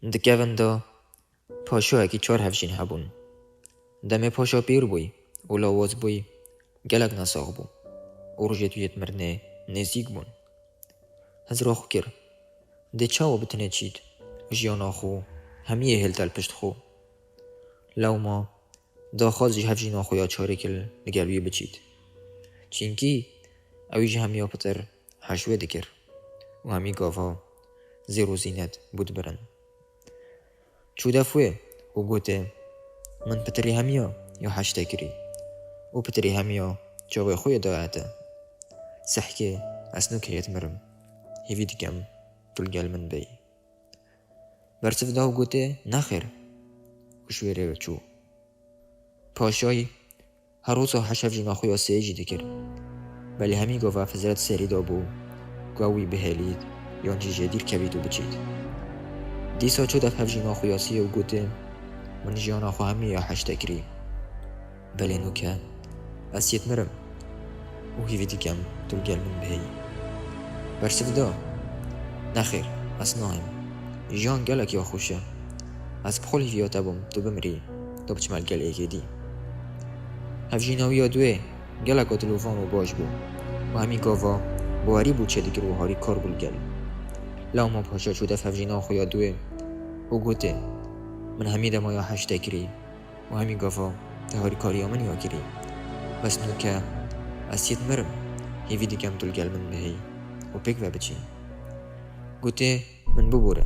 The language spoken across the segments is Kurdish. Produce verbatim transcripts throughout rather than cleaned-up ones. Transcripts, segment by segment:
Di kevin de paşayekî çar hevjîn hebûn. Demê paşa pîr bûy û lawaz bûy, gelek nesax bû û rojê wî yê mirinê nêzîk bûn. Hizra xwe kir, dê çawa bi tenê çît, jiyana xwe hemiyê hêlte li pişt xwe. Lewma daxwaz ji hevjîna xwe ya çarekî li gel wî biçît. Çînkî ew ji hemiya pitir heş wê dikir û hemî gava zêr û zînet bû dibirin. Çû def wê û gotê, min pitirî hemiya ya heşte kirî û pitirî hemiya çavê xwe yê daye te. Sehkê ez nû keyet mirim. Hêvî dikem tu li gel min bêyî. Bersiv da û gotê, nexêr û ji wê rê çû. Paşayî her roza heş hevjîna xwe ya sê jî dikir. Belê hemî gava hizret serî da bû ku ew wî bihêlît yan jî jê dîr kevît û biçît. Dîsa çû def hevjîna xwe ya sê û gotê, min jiyana xwe hemî ya heşte kirî. Belê nûke ez yêt mirim û hîvî dikem tu li gel min bihêyî. Bersiv da, nexêr, ez nahêm. Jiyan gelek ya xweş e. Ez bi xwe li hîviya te bûm, tu bimirî, tu biçime li gel êkê dî. Hevjîna wî ya duwê geleka dilovan û baş bû û hemî gava bawerî bû çêdikir û harîkar bû li gel. Lewma paşa çû def hevjîna xwe ya duwê û gotê, min hemî dema ya heşte kirî û hemî gava te harîkariya min ya kirî. Bes nûke ez yêt mirim, hêvî dikem tu li gel min bihêyî û pêk ve biçî. Gotê, min bibore,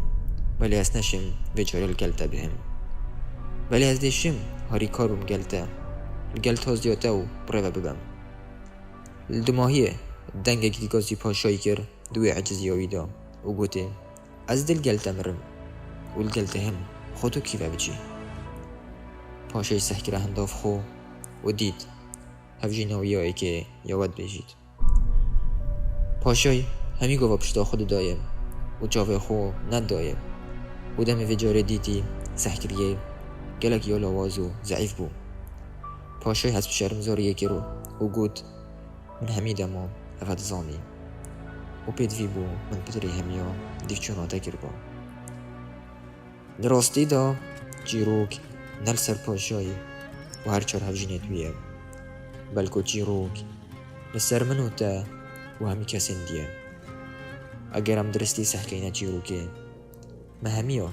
belê ez neşim vê carê li gel te bihim. Belê ez dê şim, harîkar bim gel te. Li gel taziya te û bi rê ve bibem. Li dumahiyê dengekî dîka zî paşayî kir, di wê eciziya wî de û gotê, ez dê li gel te mirim û li gel te him, xwe tu kî ve biçî. Paşayî seh kire hindav xwe û dît, hevjîna wî ya êkê ya we dibêjît. Paşayî hemî gava pişta xwe didaye û çavê xwe nedidaye û demê vê carê dîtî sehkiriyê gelek ya lawaz û zeîf bû. Paşayî hesp şermzariyê kir û got, min hemî dema eve dizanî û pêdivî bû min pitirî hemiya dîvçûna te kiriba. Di rastî de çîrok ne li ser paşayî û her çar hevjînê wî ye. Belko çîrok li ser min û te û hemî kesên dî ye. Eger em diristî sehkeyne çîrokê, me hemiya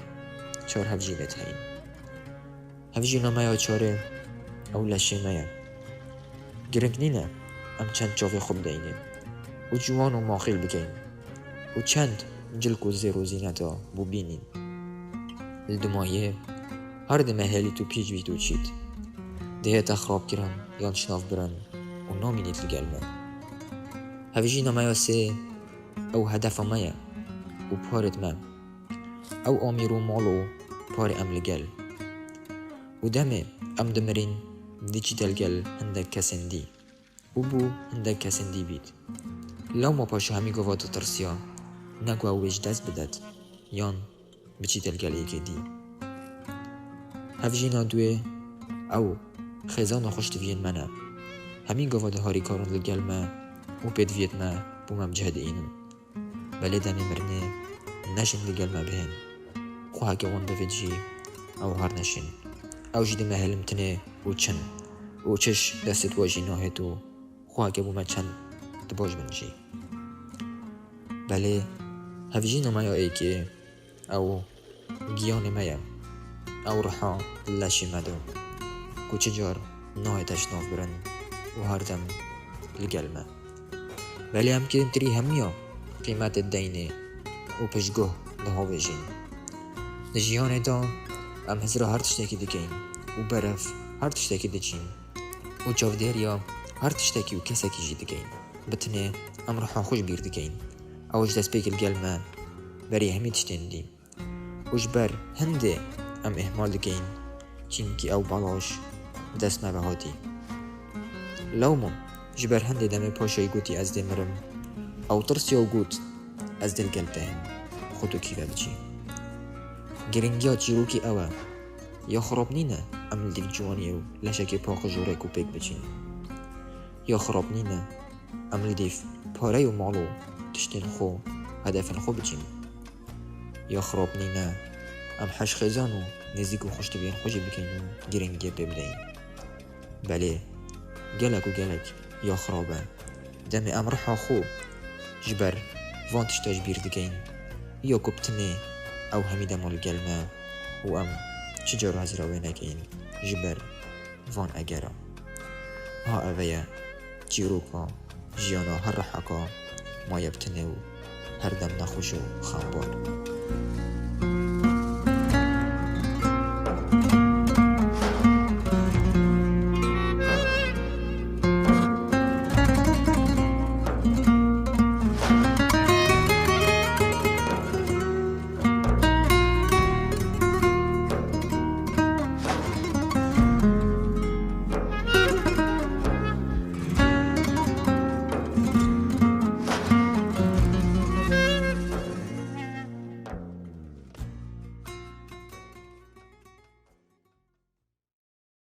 çar hevjînê heyîn. Hevjîna me ya çarê ew leşê me ye. Giring nîne em çend çavê xwe bideyînê û ciwan û maqîl bikeyn û çend cilk û zêr û zîneta bû bînîn. Li dimayê her di me hêlît û pîç bît û çît. Dihê te xirabkirin yan şinavbirin û namînît li gel me. Hevjîna me ya sê ew hedefa me ye û parêt me. Ew amîr û mal û parê em li gel. Û demê em dimirîn, diçîte li gel hindek kesên dî. Û bû hindek kesên dî bît. Lewma paşa hemî gava ditirsiya, ne ku ew wê ji dest bidet, yan biçîte li gel êkê dî. Hevjîna duê ew xêzana xweştiviyên me ne. Hemî gava di harîkarin li gel me û pêdiviyêt me bo me bi cih diînin. Belê demê mirinê neşin li gel me bihên. Xweheke wan bivêt jî ew har neşin. Ew jî di me hêlin tinê û çin. Û çiş destê wan jî nahêt û xweheke bo me çend diboj bin jî. Belê hevjîna me ya êkê ew giyanê me ye. Ew riha li leşê me de ku çi car nahête şinavbirin û her dem li gel me. Belê em kêmtirî hemiya qîmetê dideynê û piştguh dihavêjin. Di jiyanê de em hizra her tiştekî dikeyn û berev her tiştekî diçîn û çavdêriya her tiştekî û kesekî jî dikeyn. Bi tinê em riha xwe ji bîr dikeyn. Ew ji destpêkê li gel me berî hemî tiştên dî. Û ji ber hindê em îhmal dikeyn, çimkî ew balaş bi dest me ve hatî. Lewma ji ber hindê demê paşayî gotî ez dê mirim, ew tirsiya û got, ez dê li gel te him, xwe tu kî ve biçî. Giringiya çîrokê ew e, ya xirab nîne em li dîv ciwanî û leşekê paqij û rêk û pêk biçîn. Ya xirab nîne em li dîv parey û mal û tiştên xwe, hedefên xwe biçîn. Ya xirab nîne Em heşxêzan û nêzîk û xweşdibiyên xwe jî bikeyn û girîngiyê pê bideyîn. Belê, gelek û gelek ya xirab e. Demê em riha xwe ji ber van tişta ji bîr dikeyn, ya ku bi tinê ew hemî dema li gel me û em çi cara hezira wê nekeyn ji ber van egera. Ha eve ye çîroka jiyana her riheka maye bi tinê û her dem nexweş û xembar.